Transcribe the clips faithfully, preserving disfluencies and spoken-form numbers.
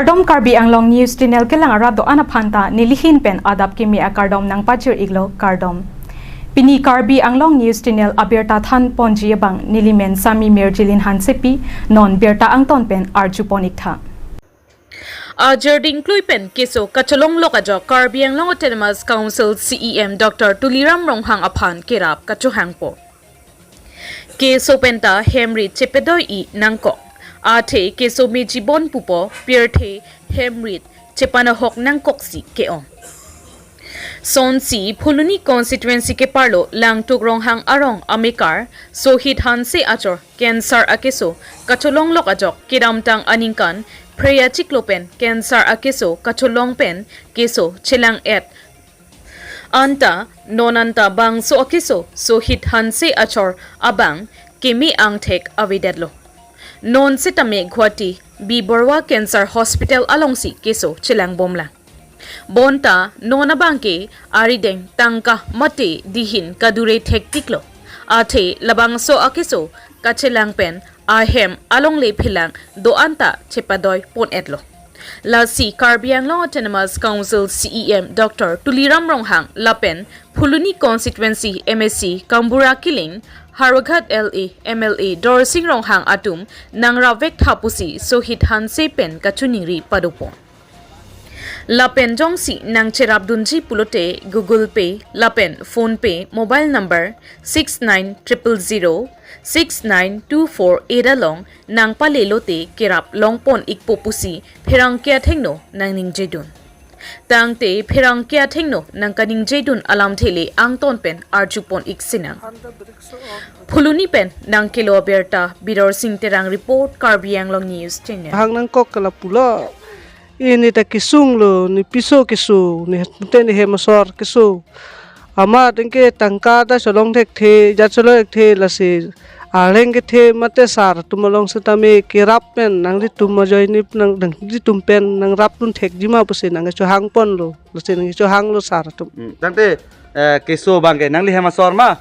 Kardom, Karbi Anglong News Channel kelang arat do-an aphan ta nelihin pen adap kimi akardom nangpajir iklo, kardom. Pini Karbi Anglong News Channel abirta than ponji abang nelimen Sami Mirjilin Hansepi, non birta angton pen arju pon iktha. Ajir dingklui pen keso kacholong lok ajok Karbi Anglong Autonomous Council C E M Doctor Tuliram Ronghang aphan kerap kachohangpo. Keso penta hem rit chepadoi-i nangkok. Athe keso mejibon pupo, pirthe hem rit chepanahok nangkoksi ke-ong. Sonsi Phuloni constituency keparlo Langtuk Ronghang arong amekar Sohit Hanse achor cancer akeso kacholong lok ajok kedamtang aningkan phre achiklo pen cancer akeso kacholong pen keso chelang-et. Anta non anta bangso akeso Sohit Hanse achor abang keme angthek avedetlo. Non setame Guwahati B Borwa Cancer Hospital alongsi keso chelangbomlang. Bonta non abangke arideng tangka mate dihin kadure thektiklo. Athe labangso akeso kachelang pen ahem alongle phelang do-an ta chepadoi pon-etlo. Lasi Karbi Anglong Autonomous Council C E M Doctor Tuliram Ronghang lapen Phuloni constituency M A C Kambura Killing, Howraghat L A M L A Dorsing Ronghang atum nangrap vektha pusi Sohit Hanse pen kachoningri padopon. Lapen jongsi nangcherapdunji pulote Google Pay lapen PhonePe mobile number six nine triple zero six nine two four eight along nangpalelote kerap longpon ikpo pusi pherangke athengno nangningjedun. Tangte pherangke athengno nangkaningjedun alamthe le angton pen arju pon iksinang. Phuloni pen nangkelo abirta Bidorsing Terang report, Karbi Anglong News Channel. Hang nangkok ke lapulo. Ini ta kesung lo, ne piso keso, ne te ne hem asor keso. Amat anke tangka ta cholong thekthe, jat cholong thekthe lasi areng kethe mate sar atum along setame kerap pen nanglitum ajoine nang nanglitum pen nangrapdun thekji ma pusi nangchohang ponlo, lasi nangchohanglo sar atum. Hmm, tangte, eh, keso abangke nangli hem asor ma?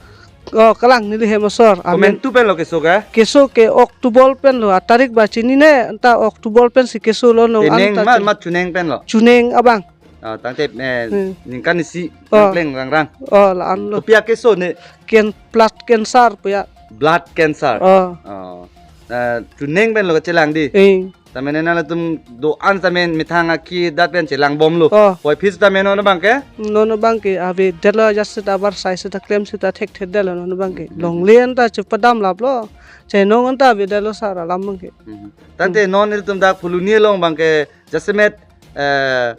Oh, kalang neli hem asor. Amen. Komentu pen lo keso ke? Keso ke October pen lo, atarik ba chinine, anta October pensi keso lo non. Teneng anta ma, chin- ma chuneng pen lo? Chuneng abang. Ah, tangte, eh, Hmm. ningkan isi Oh. nangpleng rangrang. Oh, la-an lo. Kopi akeso ne? Ken blood cancer pu ya. Blood cancer. Oh. Oh. Eh, chuneng pen lo kachelang di. Eh. Tame nanglitum do-an tame methang akhi dat pen chelangbomlo. Oh. Puvoiphit tame non abangke? Non abangke avedetlo, ajat seta avarsai seta klem seta thekthedetlo non abangke. Hmm. Longle anta chepadam laplo. Chenong anta avedetlo sar alam abangke. Hmm. Tangte non ilitum dak Phuloni along abangke jasemet, eh,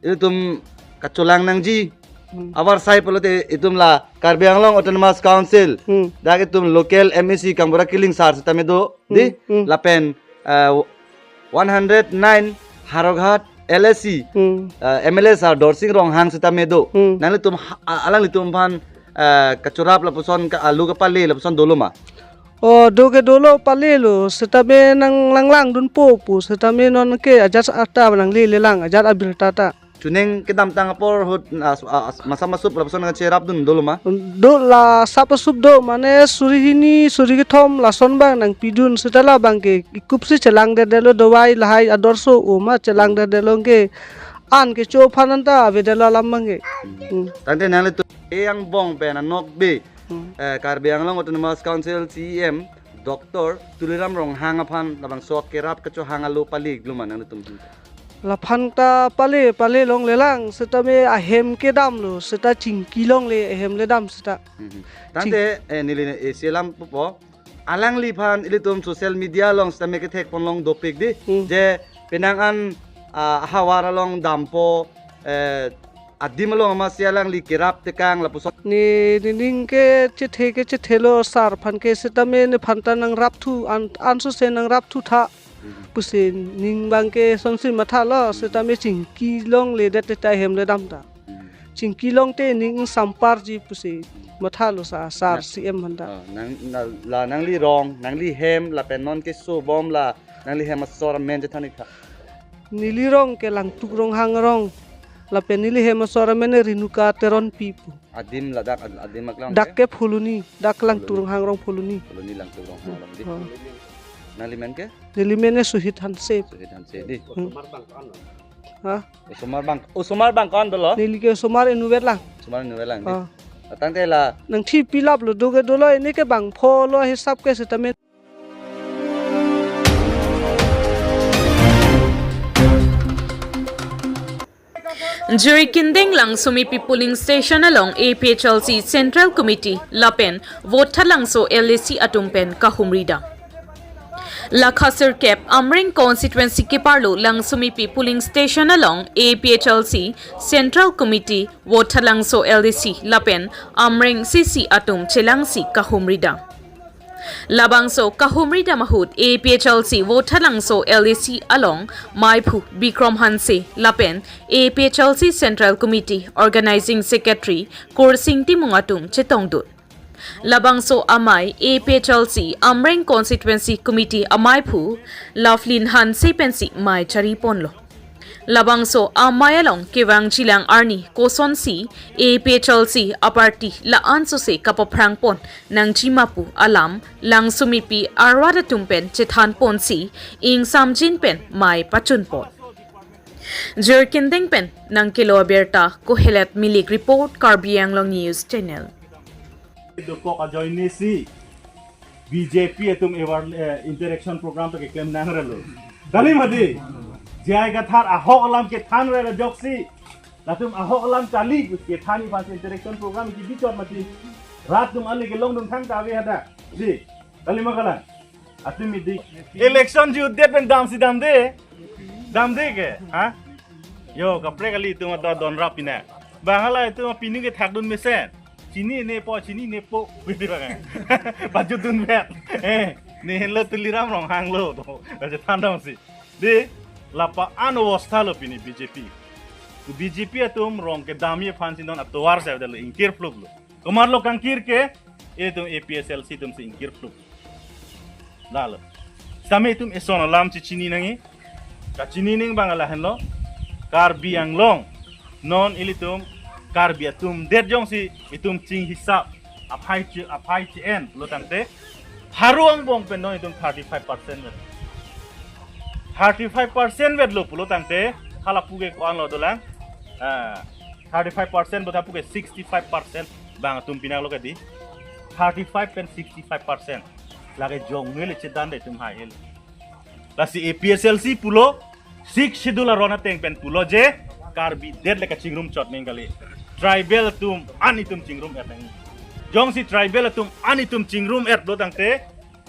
ilitum kacholang nangji. Hmm. Avarsai pulote itum la Karbi Anglong Autonomous Council. Hmm. Dak itum local M A C Kambura Killing sar setame do. Di, Hmm, hmm. lapen, eh, one hundred nine Howraghat L A C, Hmm. eh, M L A sar Dorsing Ronghang setame do. Hmm. Nanglitum ha-, a-, alanglitum aphan, eh, kachorap lapuson ke alu kepale lapuson dolo ma? Oh, do ke dolo palelo, setame nanglanglangdunpo pu, setame non ke ajat ata nanglelelang, ajat abirta ta. Chuneng kedamtang apor ahut, ah, ah, masap masup lapuson nangcherapdun dolo ma? Do la sap asup do, mane suri hini, suri kethom lason abang nangpidun, seta labangke ikupsi chelangdedetlo dawai lahai ador so-o ma chelangdedetlo ke an kecho aphan anta avedetlo alam abangke. Hmm. Hmm. Tangte nanglitum e angbong pen anokbe, Hmm. eh, Karbi Anglong Autonomous Council C E M Doctor Tuliram Ronghang aphan labangso kerap kachohang alo pale-iklo ma nanglitum? Laphan ta pale, pale longlelang, setame ahem kedamlo, seta chingki longle, ahem ledam seta. Mhm. Tangte, eh, neli, eh, selam pupo. Alangliphan ilitum social media along setame kethek ponlong dopik di. Hmm. Je penang an, ah, havar along dampo, eh, adim along amatsi alangli kerap tekang lapuson. Ne, nening ke chethe ke chethelo sar aphan ke setame nephan ta nangrapthu an, ansose nangrapthu tha. Mhm. Pusi ning abangke sonsi mathalo, setame chingki longledet te ahem ledam ta. Hmm. Chingki longte ning samparji pusi mathalo sa, sar Na- C M aphan ta. Oh, nang, na, la nangli rong, nangli hem, lapen non kesobom la, nangli hem asor amen chethan iktha. Neli rong ke Langtuk Ronghang arong, lapen neli hem asor amen Renuka Teronpi pu. Adim ladak, ad-, adim aklang Dak ke? Ke Phuloni, dak Langtuk Phuloni. Ronghang arong Phuloni. Phuloni Langtuk Ronghang arong di. Oh. Nangli men ke? Neli men ke Suhit Hanse. Suhit Hanse dei. Hmm. Ha? Osomar bang, osomar bang ko-an dolo? Neli ke osomar inutvet lang. Osomar inutvet lang dei. Ah. Tangte la nangthipilaplo, do ke dolo, neli ke bangpholo hisap ke seta men. Jirikindeng Langsomepi polling station along A P H L C Central Committee lapen Vothatlangso L A C atum pen kahumri dam. Lakha sirkep Amreng constituency keparlo Langsomepi polling station along A P H L C Central Committee, Vothatlangso L A C lapen Amreng C C atum chelangsi kahumri dam. Labangso kahumri dam ahut A P H L C Vothatlangso L A C along maiphu Bikrom Hanse lapen A P H L C Central Committee Organizing Secretary Kursing Timung atum chetongdun. Labangso amei A P H L C Amreng Constituency Committee amaiphu Lovelyn Hanse pensi mei chariponlo. Labangso amei along kevangjilang arni kosonsi A P H L C aparty la-an sose kapaphrangpon nangjima pu alam Langsomepi arat atum pen chethanponsi ingsamjin pen mei pachunpon. Jirikindeng pen nangkelo abirta Kohelet Milik report, Karbi Anglong News Channel. Dokok ajoine si B J P atum aware, eh, interaction program ta keklem nangrelo. Kali mati. J I Kathar ahok alam kethan rela ajoksi. Latum ahok alam kali kethan aphan interaction program ke bichot mati. Rat atum ale kelongdun thangta ave hadak. Dei. Kali ma kalang. Atum midi. Election jutdet pen damsi damde. Damde ke. Ha? Yo, kaprek kali itum ata donrap pina. Bang hala itum pinu kethakdun mesen. Chinine po, chinine po. Bidi bang. Pajutdunvet. Eh, ne henlo Tuliram Ronghang lo to. Kachethan damsi. Dei, la pa-an obostha lo pini B J P. B J P atum rong kedamji aphansi non atovar se dalo ingkir phluplo. Komatlo kangkir ke, itum A P H L C atumsi ingkir phlup. Lalo. Sitame itum eson alam chechini nangji. Kachini ning bang lahenlo. Karbi Anglong. Non ilitum Karbi atum det jongsi itum chinghisap aphai che, aphai che-en pulo tangte. Haro angbong pen non itum thirty-five percent vet. Thirty-five percent vetlo pulo tangte. Hala pu ke ko-anlo dolang. Ah, thirty-five percent botha pu ke sixty-five percent bang atum pinanglo ke dei. Thirty-five pen sixty-five percent. Lake jong neli chedan de itum hai hel. Lasi A P H L C pulo, Sixth Schedule aron ateng pen pulo je, Karbi det le kachingrum chot ning kali. Tribal atum an itum chingrum et nangji. Jongsi tribal atum an itum chingrum et lo tangte,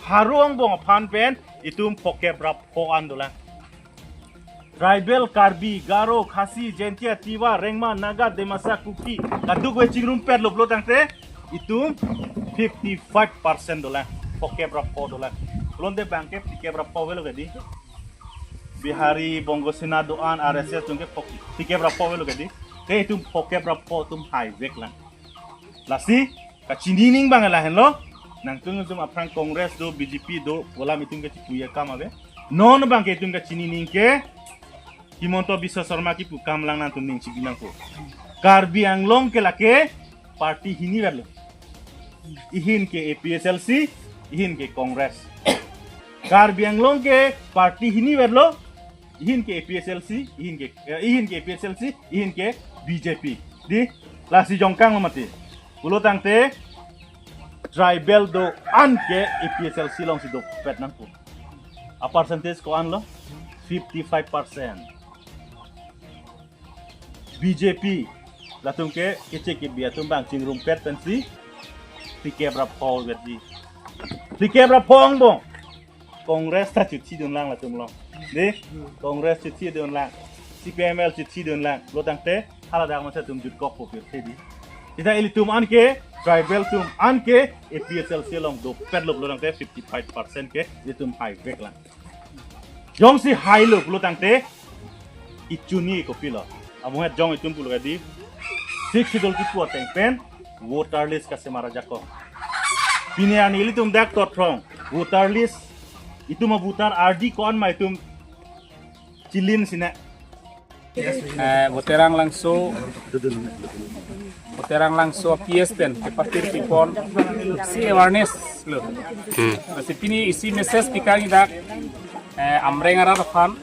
haro angbong aphan pen itum phokep ra pho an dolang. Tribal Karbi, Garo, Khasi, Jaintia, Tiwa, Rengma, Naga, Dimasa, Kuki, kadokave chingrumpetlo pulo tangte, itum fifty-five percent dolang, phokep ra pho dolang. Pulote bang ke phlikep ra pho avelo ke dei. Bihari, Bongo Sena do-an, R S S atum ke phok-, phlikep ra pho avelo ke dei. Te itum phokep ra pho atum haivek lang. Lasi, kachini ning bang lahenlo. Nangtum itum aphrang Congress do, B J P do, pu alam itum ke chipuji akam ave. Non bang ke itum kachini ning ke, Himanta Biswa Sarma kipu akam lang nangtum ning chibi nangpo. Karbi Anglong ke lake party hini verlo. Ihin ke A P H L C, ihin ke Congress. Karbi Anglong ke party hini verlo, ihin ke A P H L C, ihin ke, eh, ihin ke A P H L C, ihin ke B J P. Dei, lasi jongkang lo mati. Pulo tangte tribal do-an ke A P H L C alongsi dopet nangpo. A percentage ko-anlo? Fifty-five percent. B J P latum ke kechek kebi atum bang chingrumpet pensi phlikep ra pho vet dei. Phlikep ra pho angbong. Congress ta chuthi dunlang latum along. Dei, Congress chuthi dunlang. C P I M L chuthi dunlang. Pulo tangte, hala dak masa atum jutkokpo pirthe dei. Seta ilitum an ke, tribal atum an ke, A P H L C along dopetlo pulo tangte fifty-five percent ke, ilitum haivek lang. Jongsi hailo pulo tangte, ichuni kopilo. Amohet jong itum pulo ke dei, Sixth Schedule kipu ateng pen, voter list kasemar ajakong. Pini arni ilitum dak tothrong, voter list, itum a-voter ardi ko-an ma itum chilin sina. Eh, Voterang Langso, Voterang Langso P S pen, kepatir pipon, si awareness Lo. Hmm. Lasi pini isi message pikang idak, eh, Amreng arat aphan.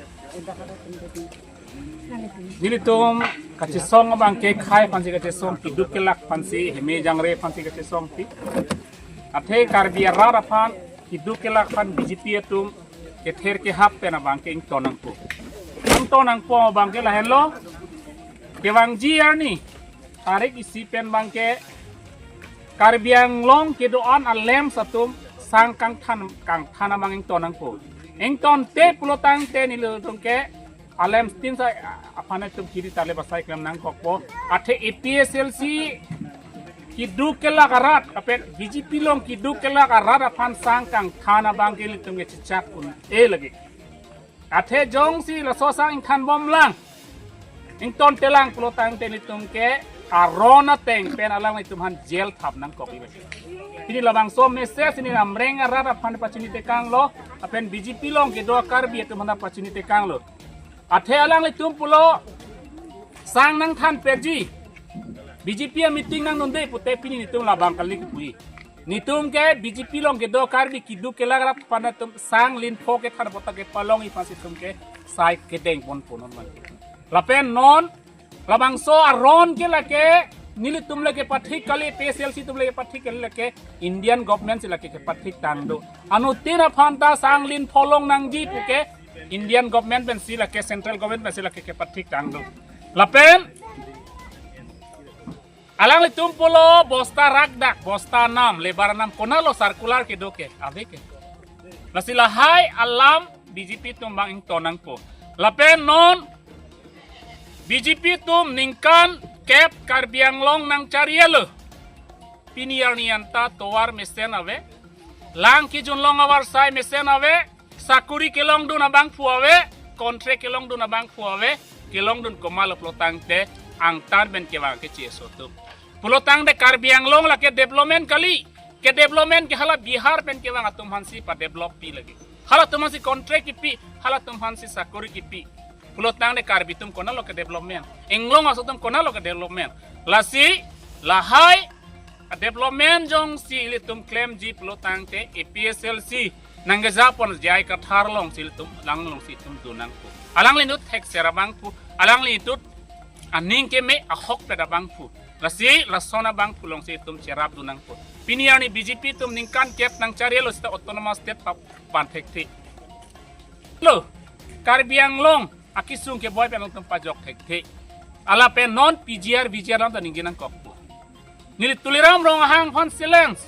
Nelitum kachesong abang ke khei aphansi kachesong, keduk kelak aphansi, heme jangre aphansi kachesong ti. Athe Karbi arat aphan keduk kelak aphan B J P atum kether kehap pen abang ke ington nangpo. Ington nangpo abang ke lahenlo. Kevangji arni tarik isi pen abang ke Karbi Anglong kedo-an a-LAMPS atum sang kangthan kangthan abang ington nangpo. Ingtonte pulotangte nelitum ke a-LAMPS tin sai aphan atum kiri tale basai klem nangkokpo. Athe A P H L C keduk kelak arat, apen B J P along keduk kelak arat aphan sang kangthan abang ke nelitum ke chechak un-e lagi. Athe jongsi laso sang ingthan bomlang, ingtontelang pulotangte nelitum ke aron ateng pen alanglitum aphan jail thap nangkok ibe. Pini labangso message neli Amreng arat aphan pachini tekanglo, apen B J P along kedo Karbi atum aphan pachini tekanglo. Athe alanglitum pulo sang nangthan perji, B J P a-meeting nangdunde pute pini nelitum labang kali kipu. Nelitum ke B J P along kedo Karbi keduk kelak arat aphan atum sang linpho kethan apot ta kepalongji aphansi nelitum ke sai kedeng ponpo non abang. Lapen non labangso aron ke lake nelitum lake pathik kali, A P H L C atum lake pathik kali, lake Indian government si lake kepathik tang do. Anuttin aphan ta sang linpho long nangji puke Indian government pensi lake, central government pensi lake kepathik tang do. Lapen alanglitum pulo bosta rakdak, bosta nam, labour nam, konatlo circular kedo ke, ave ke. Lasi lahai alam B J P atum abang ington nangpo. Lapen non B J P atum ningkan kep Karbi Anglong nangchari-elo. Pini arni anta tovar mesen ave, lang kejun long avarsai mesen ave, sakuri kelongdun abangphu ave, contract kelongdun abangphu ave, kelongdun komatlo pulotangte angtan pen kevang ke C S O atum. Pulotangte Karbi Anglong lake development kali, ke development ke hala Bihar pen kevang atum aphansi padevelop pi lagi. Halatum aphansi contract kipi, halatum aphansi sakuri kipi. Pulotangte Karbi atum konatlo ke development, Anglong aso atum konatlo ke development. Lasi lahai a-development jongsi ilitum klemji pulotangte A P H L C nangkejapon J I Kathar alongsi ilitum, alang alongsi itum dun nangpo. Alangli inut thekser abangphu, alangli inut aning keme ahokpet abangphu. Lasi lason abangphu alongsi itum cherapdun nangpo. Pini arni B J P atum ningkan kep nangchari-elo seta autonomous state pa-, pan thekthe. Lo, Karbi Anglong akesung keboi pen alangtum pajok thekthe. Lapen non P G R, V G R alam ta ningje nangkokpo. Neli Tuliram Ronghang aphan challenge.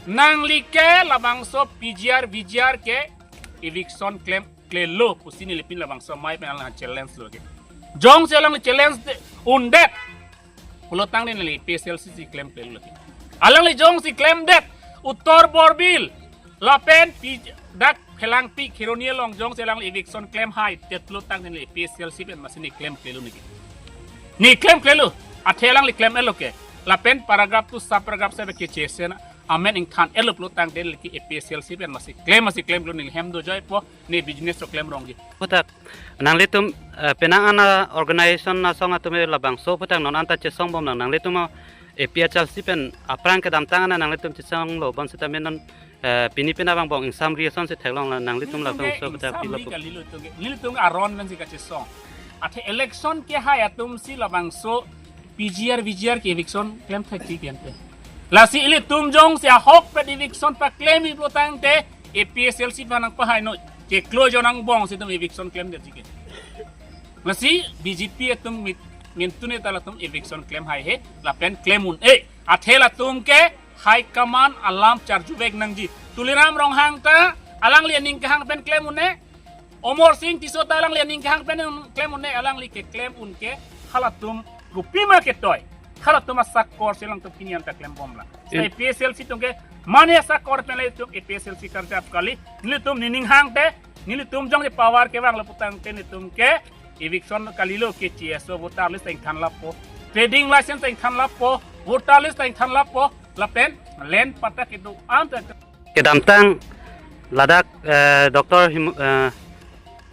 Nangli ke labangso P G R, V G R ke eviction klemklelo pusi neli pini labangso amei pen alang challenge lo ke. Jongsi alang challenge de, undet pulotangte neli A P H L C si klemklelo ke. Alangli jongsi klemdet, Uttar Borbil lapen P-, dak Phelangpi Kheroni along jongsi alangli eviction klem hai det pulotangte neli A P H L C pen masi neli klemklelo neke. Neli klemklelo, athe alangli klem-elo ke. Lapen paragraph two sub paragraph seven kechesen amen ingthan-elo pulotangte neli ke A P H L C pen masi klem, masi klemklelo, neli hem dojoipo, neli business lo klem rongji. Puthak, nanglitum, eh, penang an a-organization asong atum labangso puthak non anta chesong bomlang, nanglitum A P H L C pen aphrang kedamtang an nanglitum chesonglo bonsitame non, eh, pini pen abang bong ingsamri asonsi theklonglo, nanglitum labangso puthak ingsam pilo ri pu. Kalilo itum ke, nelitum aron pensi kachesong. Athe election kehai atumsi labangso P G R, V G R ke eviction klem thekji ante. Lasi ilitum jongsi ahokpet eviction paklemji pulotangte A P H L C aphan nangpahai noi. Chiklo jon angbongsi itum eviction klemdetji ke. Lasi B J P atum mit, mintune ta latum eviction klem haihe, lapen klem un-e. Athe latum ke high command alam charjuvek nangji. Tuliram Ronghang ta alangli aning kehang pen klem un-e. Amarsing Tisso ta alangli aning kehang pen klem un-e, alangli keklem un ke halatum kopima ketoi. Halatum asakor si alangtum pini anta klem bomlang. In- A P H L C atum ke mane asakor pen ilitum A P H L C karjap kali. Nelitum nening hangte, nelitum jongsi power kevanglo pulotangte nelitum ke eviction kalilo ke C S O voter list ta ingthan lapo. Trading license ta ingthan lapo, voter list ta ingthan lapo, lapen land patta kedo-an ta. Kedamtang ladak, eh, Doctor Him-, eh,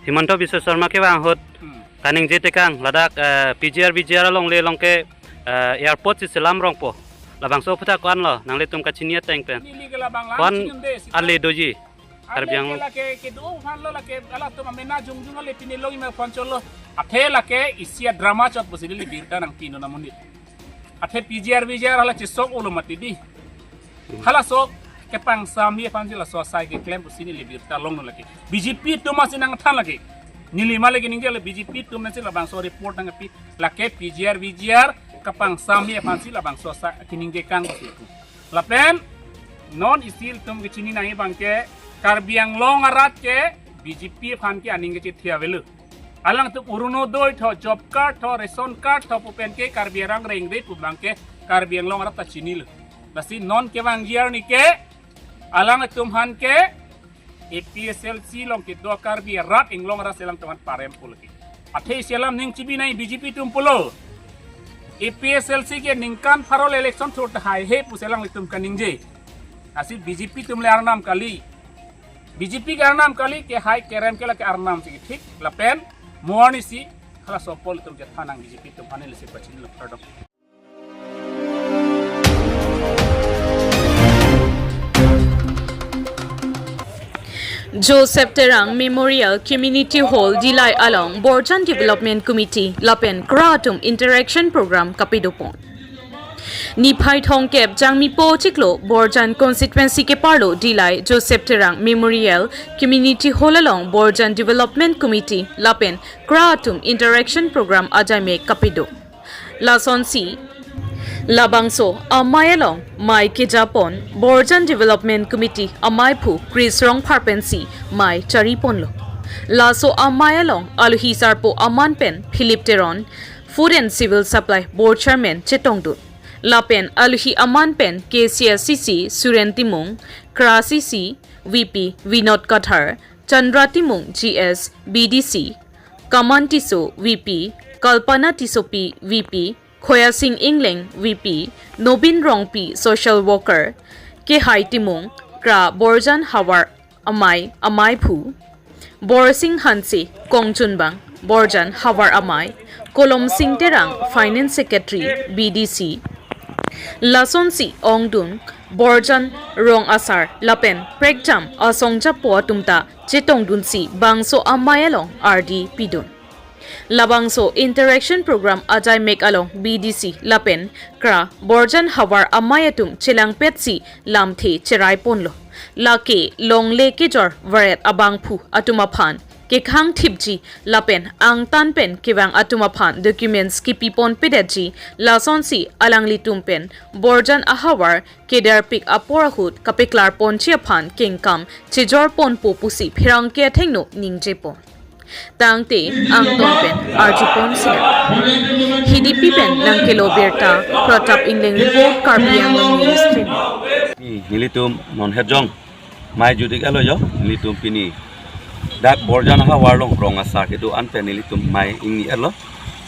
Himanta Biswa Sarma kevang ahut, hmm, kaningje tekang ladak, eh, P G R V G R alongle along ke, eh, airport si selam rongpo. Labangso aphuthak ko-an lo, nanglitum kachini ateng pen. Neli ke labang lang Ko-an chini de, sita. Ale doji. Ale Karbi Anglong. Ke lake kedo aphan lo lake halatum amena jongjong ale pini longji ma aphan cholo. Athe lake isi a-drama chot pusi neli birta nangpi non amonit. Athe P G R V G R hala chesok olo mati di. Halaso kepangsam aphansi laso asai keklem pusi neli birta long non lake. B J P atum masi nangthan lake. Neli ma lake ningje le B J P atum masi labangso report nangpi lake P G R V G R kepangsam aphansi labangso asai keningje kang pusi. Lapen non isi ilitum kechini nangji abangke Karbi Anglong arat ke B J P aphan ke aning kechethe avelo. Alangtum Orunodoi tho, job card tho, ration card tho pu pen ke Karbi arong rengre pu abangke Karbi Anglong arat ta chinilo. Lasi non kevangji arni ke alangtum aphan ke A P H L C along kedo Karbi arat Anglong arat si alangtum aphan parem pulo ke. Athe isi alam ning chibi nai B J P atum pulo. A P H L C ke ningkan pharo le election thur tahai he pusi alanglitum kaningje. Lasi B J P atum le arnam kali. B J P ke arnam kali, kehai kerem ke lake arnam si thik lapen mo arni si halaso apot ilitum chethan nang B J P atum aphan neli si pachinilo, kardom. Joseph Terang Memorial Community Hall Dillai along Borjan Development Committee lapen KRA atum interaction program kapidopon. Niphai thomkep Jangmipo chiklo Borjan constituency keparlo Dillai Joseph Terang Memorial Community Hall along Borjan Development Committee lapen KRA atum interaction program ajaimek kapido. Lasonsi labangso amei along mei kejapon Borjan Development Committee ameiphu Chris Rongphar pensi mei chariponlo. Laso amei along alohi sarpo aman pen Philip Teron, Food and Civil Supply Board Chairman chetongdun. Lapen alohi aman pen K C S C C Suren Timung, KRA C C V P Vinod Kathar, Chandra Timung G S B D C, Kaman Tisso V P, Kalpana Tissopi V P, Khoya Sing Engleng V P, Nobin Rongpi Social Worker, Kehai Timung, KRA Borjan Havar amei, ameiphu, Borsing Hanse, kongchunbang, Borjan Havar amei, Kolom Sing Terang, Finance Secretary, B D C. Lasonsi ongdung Borjan rong asar lapen prekjam asong japo atum ta chetongdunsi bangso amei along ardi pidun. Labangso interaction program ajaimek along B D C lapen KRA Borjan Havar amei atum chelangpetsi lamthe cheraiponlo. Lake longle kejor varet abangphu atum aphan kekhang thipji lapen angtan pen kevang atum aphan documents kepipon pedetji, lasonsi alanglitum pen Borjan ahavar kederpik apor ahut kapeklarponji aphan kengkam chejorponpo pusi pherangke athengno ningjepon. Tangte angton pen arjupon sina. Hidipi pen nangkelo birta, Pratap Engleng report, Karbi Anglong News Channel. Ni, nelitum non hetjong mei judik alo jo, nelitum pini dak Borjan ahavar along rong asar kedo-an pen nelitum mei ingni alo.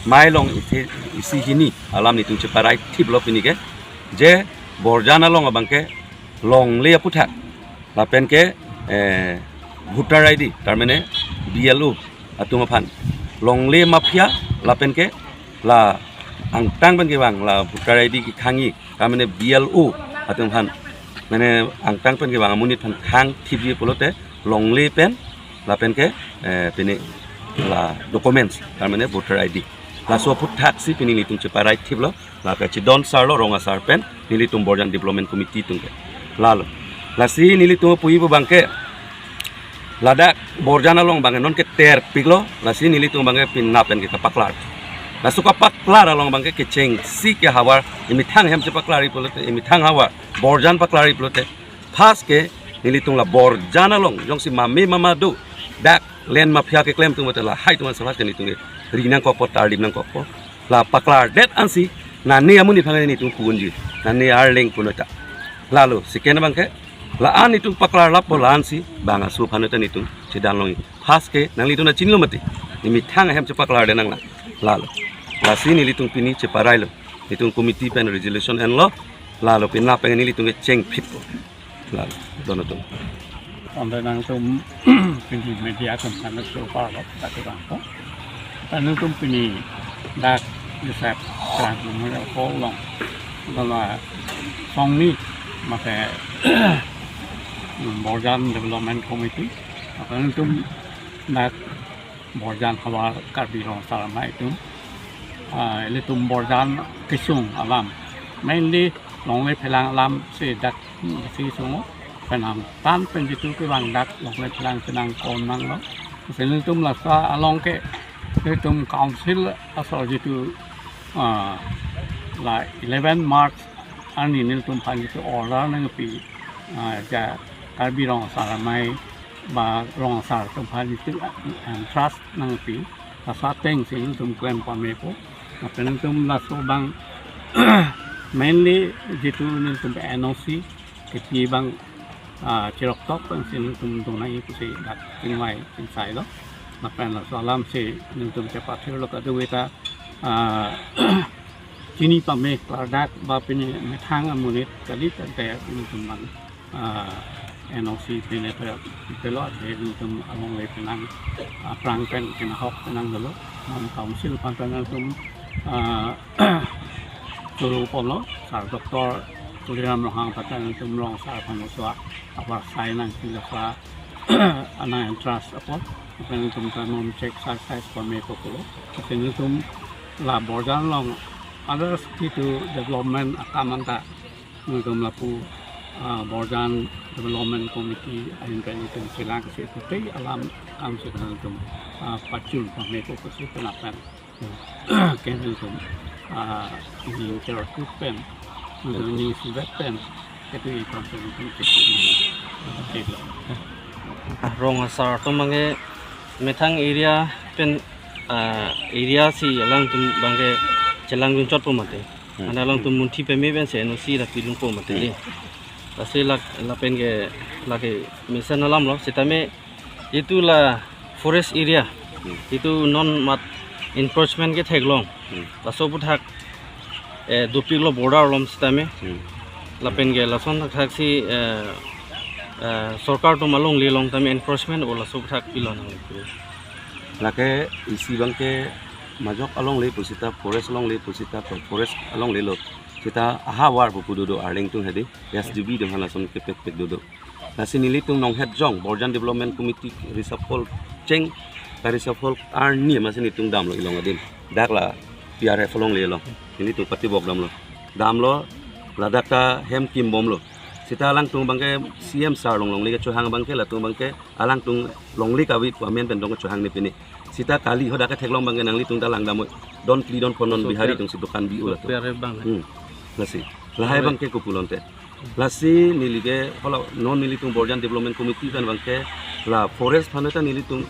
Mei along isi, isi hini alam nelitum cheparai thiplo pini ke. Je Borjan along abangke longle aphuthak lapen ke, eh, voter I D, tar mane B L O atum aphan longle mafia lapen ke la angtan pen kevang la voter I D kekhangji, tar mane B L O atum aphan, mane angtan pen kevang amonit aphan khang thipji pulote longle pen lapen ke, eh, pini la documents, tar mane voter I D. Laso aphuthaksi pini nelitum cheparai thiplo. Lake chedon sarlo rong asar pen nelitum Borjan Development Committee atum ke. Lalo. Lasi nelitum puji pu abangke ladak Borjan along abangke non keterpiklo, lasi nelitum abangke penap pen ke kapaklar. Laso kapaklar along abangke kechengsi ke havar emethang ahem chepaklarji pulote, emethang havar Borjan paklarji pulote. First ke nelitum la Borjan along jongsi mame mama do dak land mafia keklem atum pulote lahai atum an first ke nelitum ke ri nangkokpo, tarlip nangkokpo. La paklardet ansi nane amonit aphan nelitum pu-unji, nane arleng punon ta. Lalo second abangke la-an nelitum paklar lapo la-ansi bang aso aphan ta nelitum chedan longji. First ke nanglitum ta chinilo mati, emethang ahem chepaklardet nang la. Lalo. Lasi nelitum pini cheparailo. Nelitum committee pen resolution enlo. Lalo penap pen nelitum ke chengphitpo. Lalo, don atum. Ante nangtum pini media atum aphan so parlo, tati bangko. Nangtum pini dak Joseph Terang Memorial Hall along Dala songni mate Borjan Development Committee, lapen ilitum dak Borjan havar Karbi Rong Asar Amei atum, ah, ilitum Borjan kesung alam, mainly longle phelang alam si dak si sungo, penang tan pen jitu kevang dak longle phelang penang kon nanglo. Lapen ilitum laso along ke ilitum council asor jitu, ah, la eleven March arni nelitum aphan jitu order nangpi, ah, ja Karbi Rong Asar Amei ba Rong Asar atum aphan jitu, ah, entrust nangpi, laso ateng si nelitum klem pamepo. Lapen nelitum laso abang mainly jitu nelitum N O C kepi abang, ah, chirok tok pen si nelitum donai pusi dak chingvai chingsailo. Lapen laso alam si nelitum chepathirlo kadokave ta, ah, chini pame klardak ba pini methang amonit kali tangte nelitum abang, ah, N O C pine pe pelo ate nelitum alongle penang, ah, aphrang pen kenahok penang dolo. Non council aphan pen nelitum, ah, choro ponlo, Sir Doctor Tuliram Ronghang aphan pen nelitum Rong Asar aphan oso abar sai nangpi laso anang entrust apot, lapen nelitum ta non check exercise pame kokolo. Lapen nelitum la Borjan along others jitu development akam anta nelitum lapu, ah, Borjan Development Committee ahin pen nelitum chelang si putei alam akam si nelitum, ah, pachul pame koko si penapen. Ke nelitum, ah, ning cherokut pen, nelitum ning sibet pen, ketu ikan pen nelitum ketu ning ketu. Ah, Rong Asar atum abangke methang area pen, ah, area si alangtum abangke chelangdun chotpo mate. Hmm. Anta alangtum munthi peme pen si N O C la pilungpo mate. Hmm. Lasi lak lapen ke lake mesen alamlo sitame jitu la forest area. Hmm. Jitu non mat encroachment ketheklong. Hmm. Laso aphuthak, eh, dopiklo border along sitame. Hmm. Lapen ke lason thakthak si, eh, eh, sorkar atum alongle along tame encroachment o laso aphuthak pilo nang. Lake isi abangke majok alongle pusita, forest alongle pusita, forest alonglelo. Sita ahavar pupu dodo arleng tung hedi, S D B atum aphan lason kepekpek dodo. Lasi nelitum nonghet jong, Borjan Development Committee reshuffle cheng, ka reshuffle arni amatsi nelitum damlo ilong adim. Dak la P R F alonglelo. Nelitum pati bok damlo. Damlo, ladak ta hem kimbomlo. Sita alangtum abangke C M sir along longle kechohang abangke, latum abangke alangtum longle kave pu amen pen dong kechohang ne pini. Sita kali hadak ketheklong abangke nanglitum ta langdamnon. Don phli don phonnon. So, Bihari P R, atum si dokan bi so, ula tu. P R F abang, eh? Hmm. Lasi. Lahai, oh, abangke kopulote. Lasi neli ke hala non nelitum Borjan Development Committee pen abangke la forest aphan ta nelitum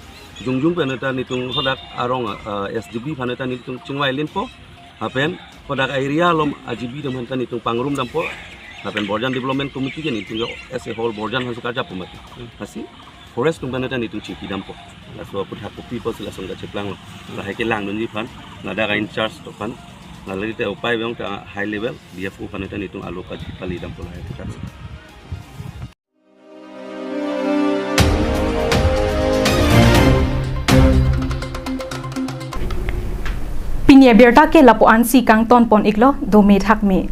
jongjung pen ta nelitum hadak arong, ah, S D B aphan ta nelitum chingvai linpo. Lapen hadak area along a G B atum aphan ta nelitum pangrum dampo. Lapen Borjan Development Committee ke nelitum ke as a whole Borjan aphan si karjap pemati. Hmm. Lasi forest atum aphan ta nelitum chingki dampo. Laso aphuthak kopi pusi lason kacheplanglo. Lahai kelangdunji aphan, ladak a-in-charge atum aphan, lale te upai abang ta high level D F O aphan ta nelitum alo kaji pali dampo lahai aphuthak. Pini abirta ke lapu-an si kangton pon iklo, dome thakme.